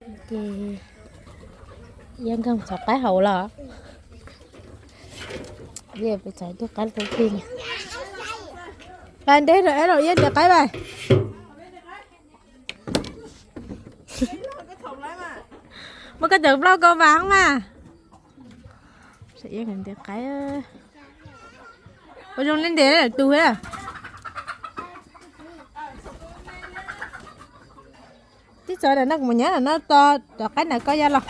Ces Iab Nkeeg txhom qaib hauv los. Peb txhom tus qaib tau ti. Pab ntev rau Iab ntes qaib vas. Muab koj cov plaub koj vas mas. Iab ntes qaib. Ua zoo li ntes lawm tus thiab. Tib txawv ntawm no kuv mus nyob ntawm no tos cov qaib ntawd koj ya los.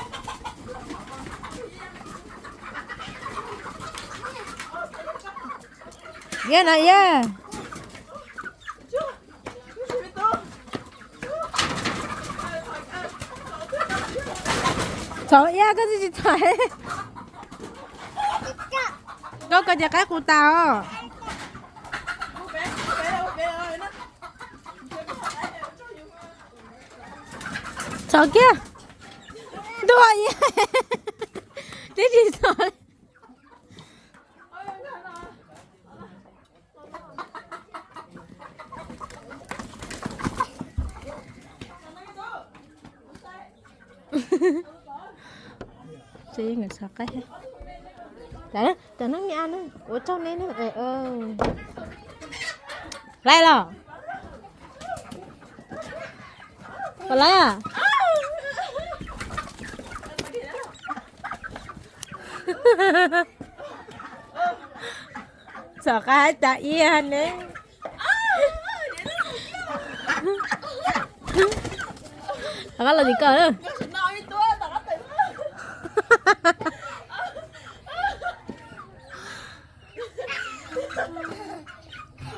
Iab no Iab. Txhob Iab koj tsis txhob. Koj koj ces qaib qus tas os. Txhob kiag. Ntuj, Iab, tib tsis txhob. Txhob qaib. Tam no kuv ua tsaug nej na. Laib los? Puas laib? Txhob qaib tas Iab ne. Rov qab los tim koj.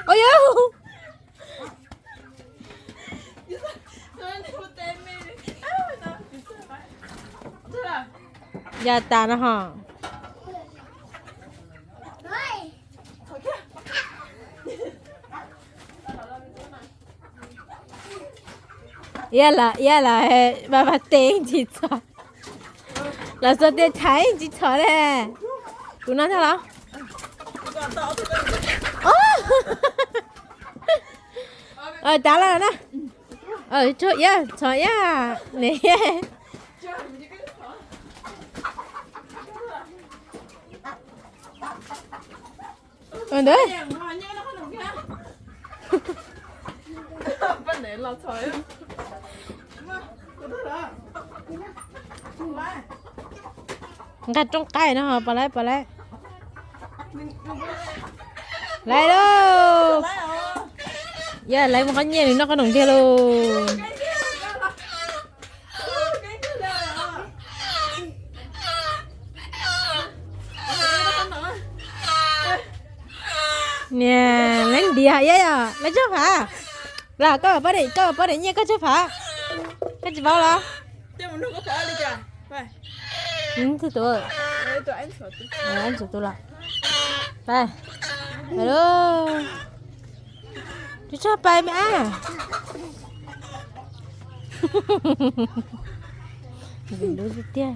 Ua yau. Ya tas no ho. Iab los, Iab los, Vaj Vaj tes tsis txhob. Los Xuas Tias Thaiv tsis txhob ne. Kuv no thiab los? Tav lawm na. Tso Iab, txhob Iab ne. Ntawd. Nqa rooj qaib no ho, pom lawm, pom lawm. Lawm lauj. Yog lawv mus qhov nyiaj nws noj qab noom tiag lauj. Niam, lawv ntiav Iab yom, lawv tsawg phav? Los koj pab, koj pab daim nyiaj koj tsawg phav? Koj tsis paub los? Tus, tus los. Pais, pais lauj. Tsis tshua pais me ab. Dub tiag tiag.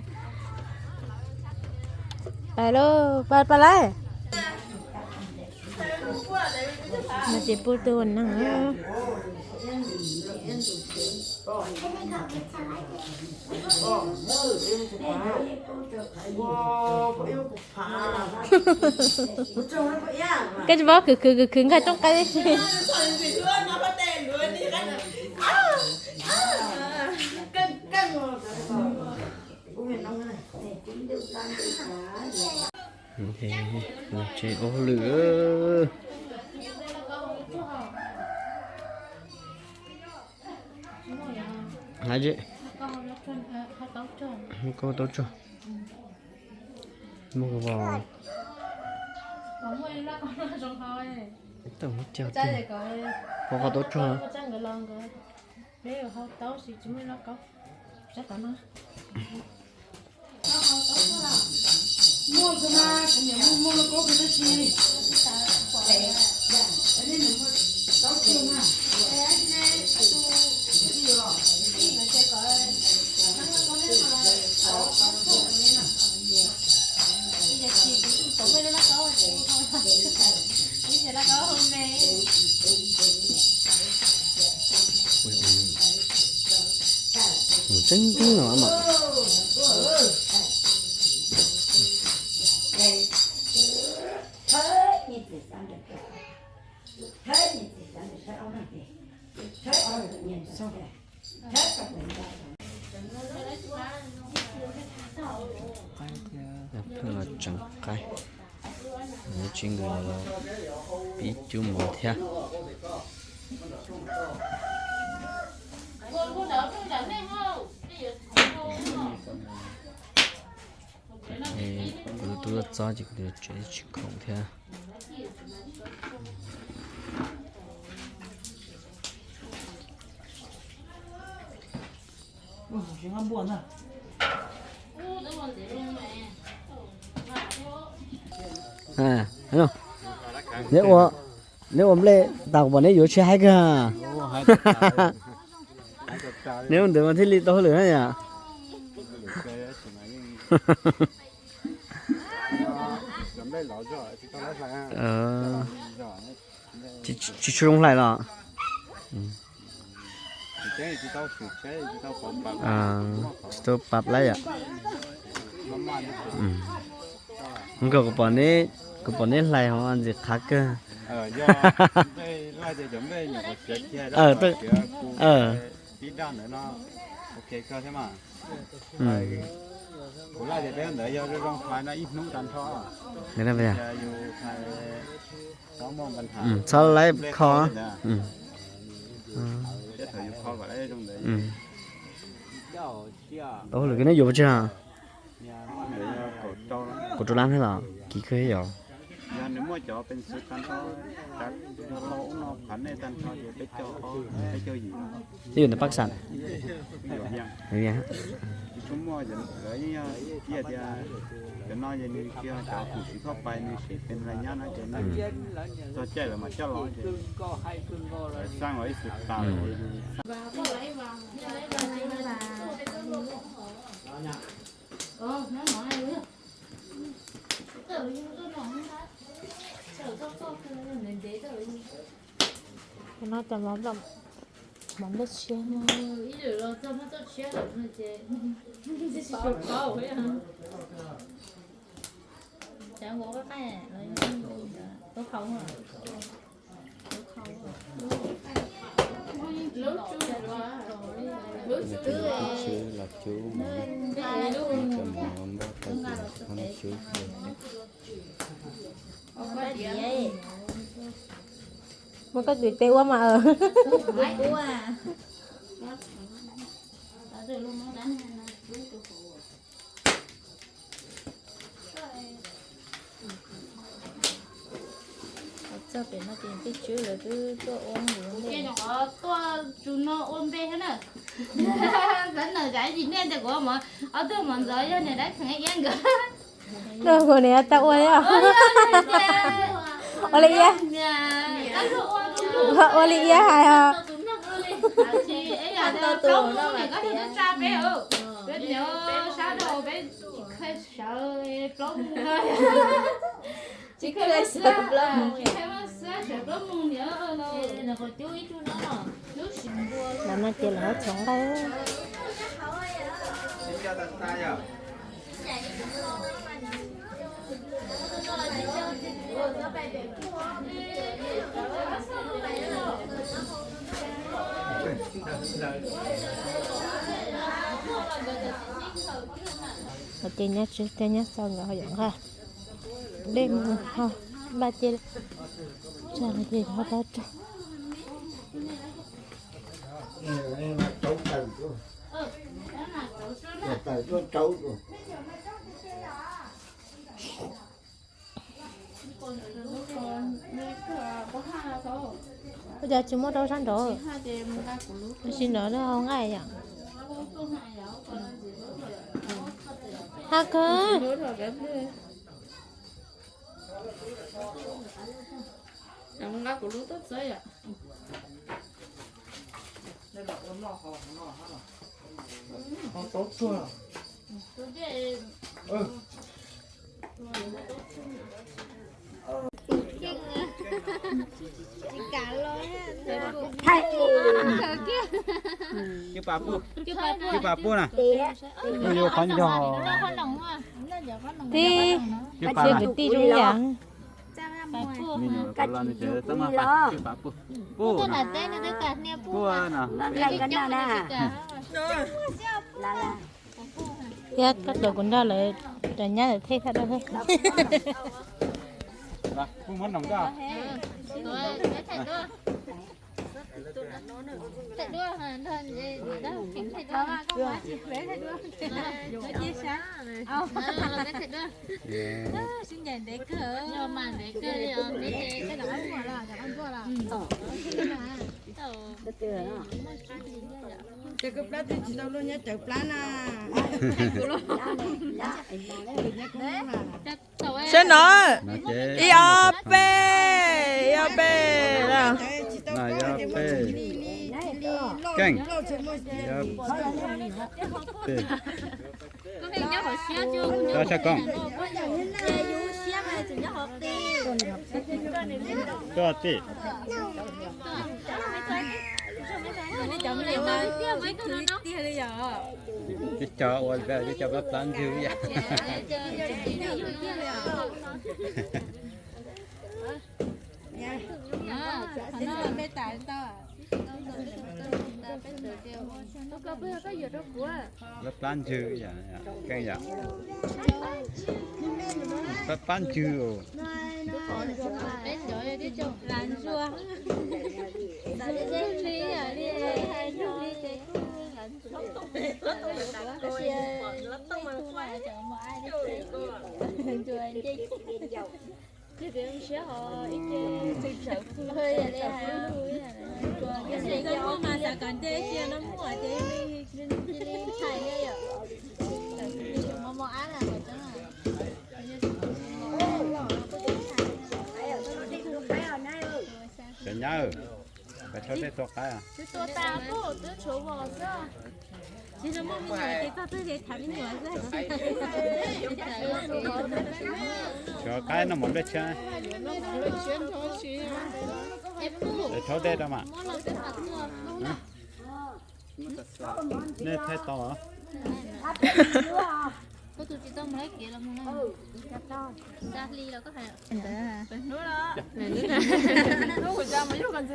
Pais lauj, pais, pais lauj. No ces pub tug ua neeg. Koj tsis paub khwv khwv khwv khwv nqa rooj qaib. Tsev ua hauj lwm. Hais tsev, koj tau tsuag. Muaj koj vau. Tau muab cog tiag. Koj tau tsuag. Mus Tseeb tseeb no mas. Pheej los tseev qaib, tsis nkees los pib cub mov thiab. Kuv tus tub tuaj txob ces kuv tus tsev tsis khoom thiab. Neb ua, neb ua nplej tas kuv pom neb yuav tsis haib kawg. Neb ua ntawd mas thiaj li tau hauj lwm na yom. Tsis tshua zoo hlais los? Tsis tau pab lawm yom. Nkaus kuv pom neb hlais hauv ntxim qhav kawg. Txhob laib kho. Tau hauj lwm kawg, neb yuav pes tsawg? Kaum rau lab thiab los? Kim kawg thiab yom. Twb yog ntawm pab xam. Cov no cov mov nplej tshiab. Cov mov npab tau cov mov cub. Muab koj tus tes ua mas. Txog pem no ces tej tswb lawv twb tuaj ua npej. Tuaj tsus no ua npe thiab na. Ntxawm nawm zam ib ntsis nej ntawm kuv mus, ob tug mov ntxov yog niam dab kheev iab nkawd. Noj kuv niam tau ua thiab. Ua li iab, ua li iab hais os. Tsis kheev sawv plaub mus. Lam no ces lawv txhoov nqaij. Ces nyob tswv thiab nyob xaus nkawd ho yuav nqa dej mus ho npaj ces tsam no ces ho tau rau. Ua cas tsis muab rau sab nraud? Tab sis nraud nws hau nqaij yom. Ha kawg. Cwj pas puj, cwj pas puj na. Yuav qhov ncog. Tib, cwj pas kwv tij zoo yam. Cwj pas puj. Puj na. Thiab koj tus kuv nrog lawv cov nyab lawv thej thaj dab. Ces koj plab twb tsis tau luaj nyab cawv plab na. Saib no, ib ob peb, ib ob peb. Keej. Txhob sab kooj. Tuaj tim. Tib co ua, tib co plab plab ntswg yam. Plab plab ntswg yam, keej yam. Plab plab ntswg. Cov nyab, koj txhob tej tua qaib. Cov qaib noj mov nplej tshiab. Thaub dej rau mas. Nej thaij tau.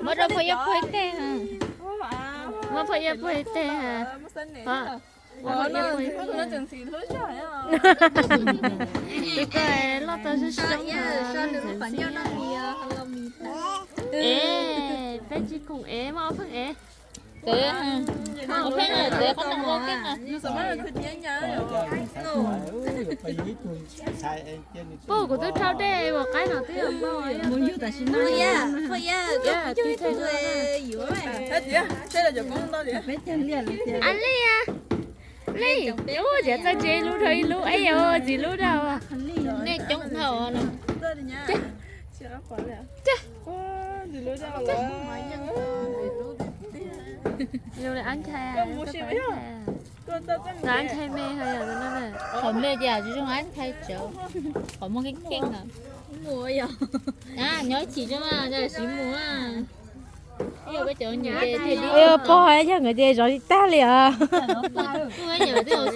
Muab rau phooj ywg phooj ywg tej, muab phooj ywg phooj ywg tej. Ib ko loj tau sib soob. Es peb tsis khoom es, muaj ob pheej es. Ob pheej es, qhov no ua keej. Puj, kuv twb rhaub dej ua qaib no twb yog npau. Ab li, li, ub, txiav txoj ntse ib lub rau ib lub, eb yog txiv lub rau. Nej coob dhau no. Ab nkhai, ab nkhai me ho yog no. Qhov me tias tsis zoo ab nkhai tsawv, qhov muag keej keej na. Mus yog, nyob ib chim zoo siv mus. Pog yog nkawd ces zov tsis tag li os. Tus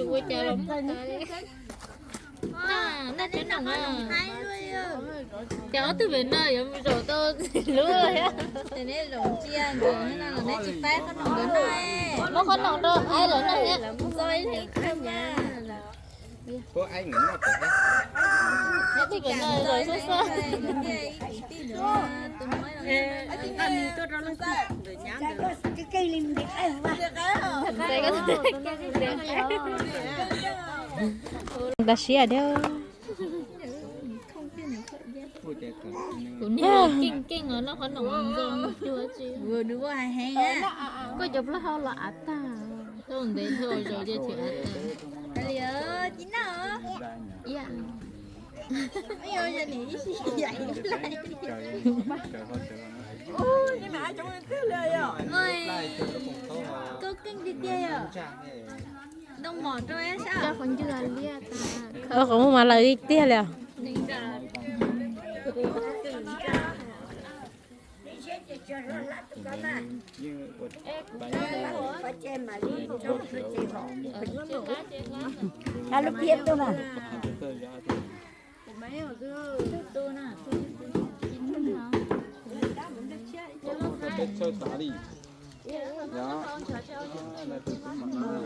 ua cas los muab tas li. Naj tsev noom, ces ob tug pem no yuav mus zaum tau lub. Ces neb zaum ntsia ntawd no los neb tsis paib qhob noom ntawd no. Muab qhob noom rau aib lawv noj thiab. Neb tug pem no zaum xwb xwb. Ntag siab thiab. Kuv niag keej keej os, noj qhob noom zoo cuag tsis. Koj cov plaub hau los av tag. Tau ntev dhau zaum ces chim av tag. Koj keej tiag tiag yom. Qhov muaj mas lawm tiag li. Lub phiab tuaj na.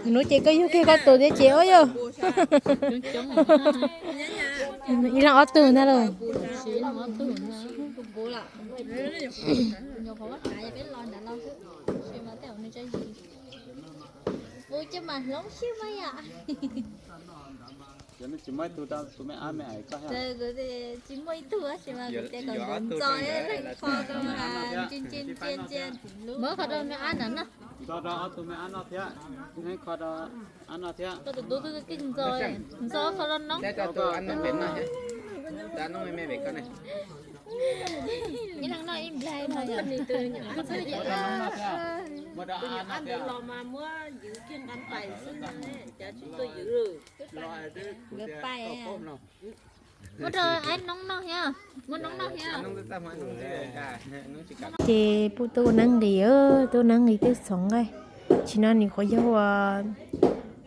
Hnub ces koj yug kiag koj tus thiab ces ua yog ib leeg ob tug ntag lauj. Muab qhov rau me ab na no. Nto rau ob tug me ab noj thiab, kho rau ab noj thiab. Koj tus tub twb ntxo, ntxo qhov rau noob. Ib leeg noj ib nplaig no. Muab rau ab noj thiab. Nkawd pais. Muab rau ab noob noj thiab, muab noob noj thiab. Ces puj tuaj ua neeb nqis, tuaj ua neeb nqis twb txhoov nqaij. Tsis no nws qhuav yog ua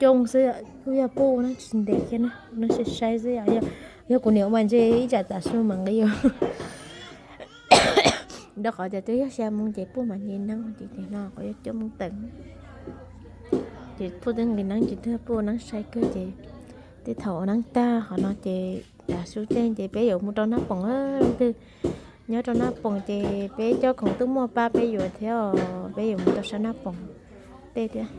coob xwb, kuj yog puj no tsis ntev kiag na, no sai sai xwb. Yog kuv niam ua mas ntshe ib tsam tav su mas nqis. Rau qhov tias twb yog xya moo ces puj mam nqis neeb, ces no qhuav yog cuaj moo teev. Ces puj twb nqis neeb ces twb puj ua neeb sai kawg ces tej thaum ua neeb tag qhov no ces tav su tej ces peb yuav mus rau Nab Poom. Leej twg nyob rau Nab Poom ces peb cov khoom twb muaj pab peb yuav thiab os, peb yuav mus rau sab Nab Poom tej thiab.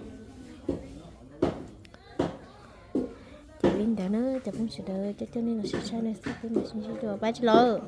Ces li ntawd na cov phooj ywg sawv daws, coj coj nej los saib saib nej xwb peb mam sib ntsib dua, pab tsis lawm.